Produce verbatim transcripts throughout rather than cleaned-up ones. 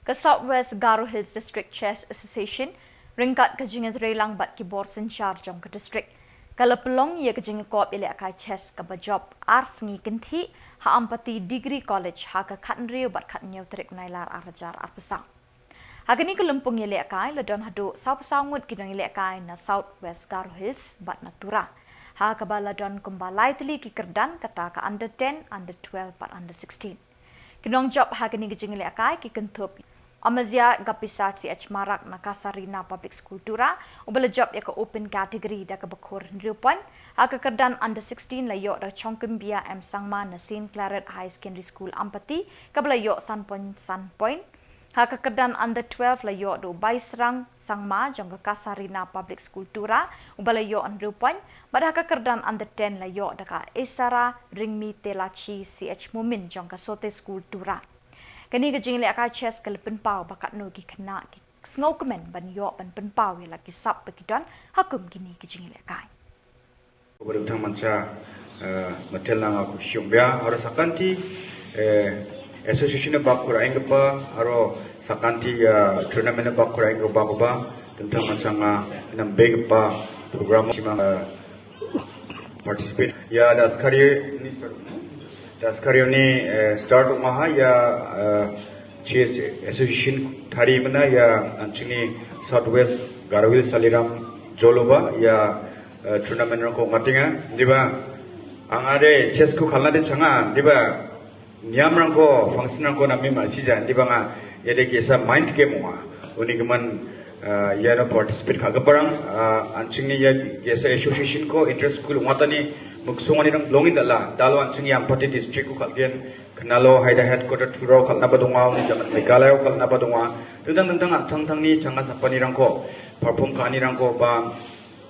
Ka South West Garo Hills District Chess Association, ringkat ka jingitreilang bad ki bor synshar jong ka district, ka la pynlong ia ka jingkop ïalehkai chess kaba jop ar sngi kynthih ha Ampati Degree College ha ka khathynriew bad khathynñiew tarik u Nailar ar hajar arphew saw. Ha kane ka lympung ïalehkai la don haduh sawphew saw ngut ki nongïalehkai na South West Garo Hills bad na Tura, ha kaba la don kumba lai tylli ki kyrdan kata ka under ten, under twelve bad under sixteen. Ki nongjop ha kane ka jingïalehkai ki kynthup Amazia Gapisa C H Marak na Kasarina Public School Tura, uba la jop ïa ka open category da kaba khur hynriew point. Ha ka kyrdan under sixteen la ïoh da Chongkymbia M Sangma na Saint Claret High Secondary School Ampati, kaba la ïoh san point san point. Ha ka kyrdan under twelve la ïoh da u Baisrang Sangma jong ka Kasarina Public School Tura, uba la ïoh hynriew point. Bad ha ka kyrdan under ten la ïoh da ka Esara Ringmi Telachi C H Mumin jong ka Sote School Tura. Kane ka jingïalehkai chess ka la pynpaw ba katno ki khynnah ki sngewkmen ban ïoh ban pynpaw ïa la ki sap ba ki don ha kum kine ka jingïalehkai. Uba dingtang mancha, eh, metel nang aku siung bia, aro sakanti, eh, association bak kura enggipa, aro sakanti, eh, tournament bak kura enggipa koba, dingtang mancha nga nambegipa program simang, eh, participate. Ya, daskari, daskari ni, eh, start ong·aha, ya, eh, Chess Association tari mena, ya, an·chingni South West Garo Hills Saliram joloba, ya, eh, tournament rangko ong·atenga. Diba, angade chess ko kal·na de changa, diba, niamrangko, function rangko name ma·sija, indiba anga iade ge·sa mind game ong·a. Uni gimin, ah, iano participate ka·giparang, ah, an·chingni ia ge·sa association ko inter school ong·atani miksonganirang bilongen dal·a. Dalo an·chingni Ampati district ko kal·gen, knalo haida headquarter Turao kal·naba donga, uni jaman Meghalaya-o kal·naba donga. Dingtang dingtang an·tangtangni changa sapanirangko, perform ka·anirangko ba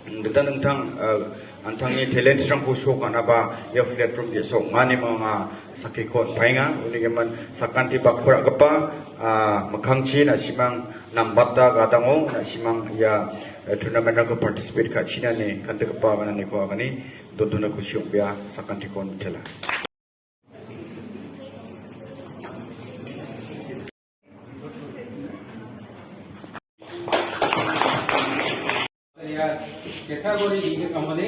dingtang dingtang, eh, an·tangni talents-rangko show ka·naba ia platform ge·sa ong·a ineba anga sakiko on·paenga. Uni gimin sakanti bakko ra·gipa, ah, mikkangchi na·simang nambata gadango na·simang ia, eh, tournament-rangko participate ka·china ine kantikgipa agananiko agane dondona kusi ong·bea sakantiko on·tela. Ia category ringkit kambani,